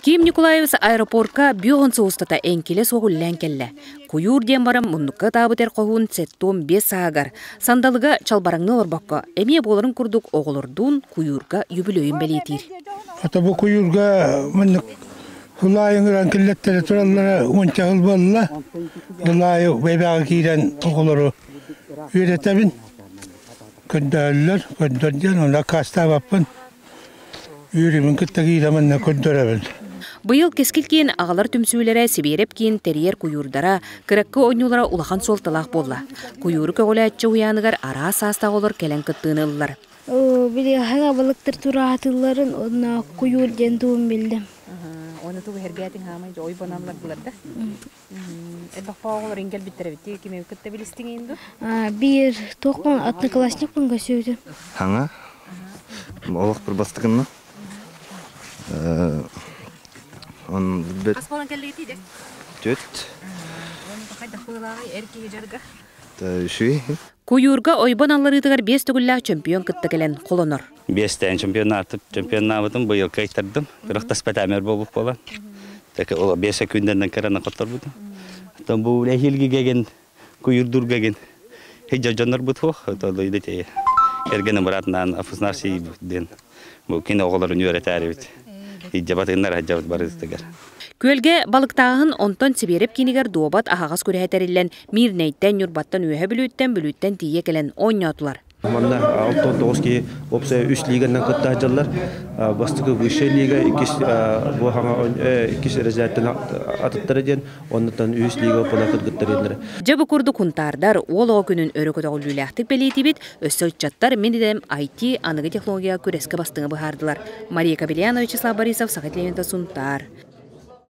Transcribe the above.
Ким Николаевич аэропорка бүөҕүн сыл устата эҥкилэ суох үлэлээн кэллэ. Куйуур диэн баран муннукка ытаабыт эр хоһуун 75 сааһыгар сандалыга чалбараҥныы олорбокко, эмиэ буоларын курдук оҕолордуун куйуурга юбилейын бэлиэтиир. Ата бу куйуурга маннык Ылаайы ыҥыран киллэттэрэ тураллара уонча сыл буолла. Ылаайы эбэҕэ киирэн оҕолору үөрэтэбин. Көрдөһөллөр, көрдөр диэн онно аккаастаабаппын. Үөрүүбүн кытта киирэ манна көрдөрөбүн. Быйыл Кэскил киин аҕалар түмсүүлэрэ Сибиэрэп киин тэрийэр куйуурдара, кыраккы оонньуулара улахан суолталаах буолла. Куйууру көҕүлээччи уһуйааныгар араас саастаах оҕолор кэлэн кыттыыны ыллылар. Били хаҥа балыктар тураатылларын уонна куйуур диэн тугун биллим. Уонна тугу эргээтиҥ хаамай дьэ ойбоналлар булар да. Элбэх оҕолор иҥкэлбиттэр эбит кими кытта билистиҥ ду? Биир туохпун одноклассникпын көрсүбүтүм. Хаҥа олох бір бастыкынна. Он Хас болан кэллигити де? Түт. Хайдах быылааҕый эр киһи жарга? Үсүй. Куйуурга ойбон алларыытыгар биэс төгүллээх чөмпүйүөн кытта кэлэн холонор. Биэстээн чемпионаатып чемпионнаабытым быйыл кыайтардым. Кырахтаспатаамер буолбут буолан. Так ол биэс күндэннэн кырана хотторбутум. Оттон бу эһиилгигэген куйурдургаген хиджа дьоннорбут хуох толуйда кэргэним быраатынаан Афуснарсий диэн бу кини оҕолорун үөрэтээрибит. Иджабатыннар хадьабыт барытыгар. Күөлгэ балыктааһын онтон Сибиэрэп киинигэр дуобат аһаҕас күрэһэ тэриллэн Миирнэйтэн, Ньурбаттан, Үөһэ Бүлүүттэн, Бүлүүттэн тиийэ кэлэн оонньоотулар. Манна 69 киһи уопсайа үс лиганан кытта сылдьаллар. Бастакы высшая лига, иккис бу хаҥа иккис разрядтан атыттара диэн, оннуттан үһүс лига буола кыргыттар диэннэрэ. Дьэ бу курдук хунтаардар уол оҕо күнүн өрө көтөҕүллүүлээхтик бэлиэтиибит, өссө ыччаттар мин идэм IT аныгы технология күрэскэ бастыҥы быһаардылар. Мария Кабельянова, Вячеслав Борисов, Саха телевидениета Сунтаар.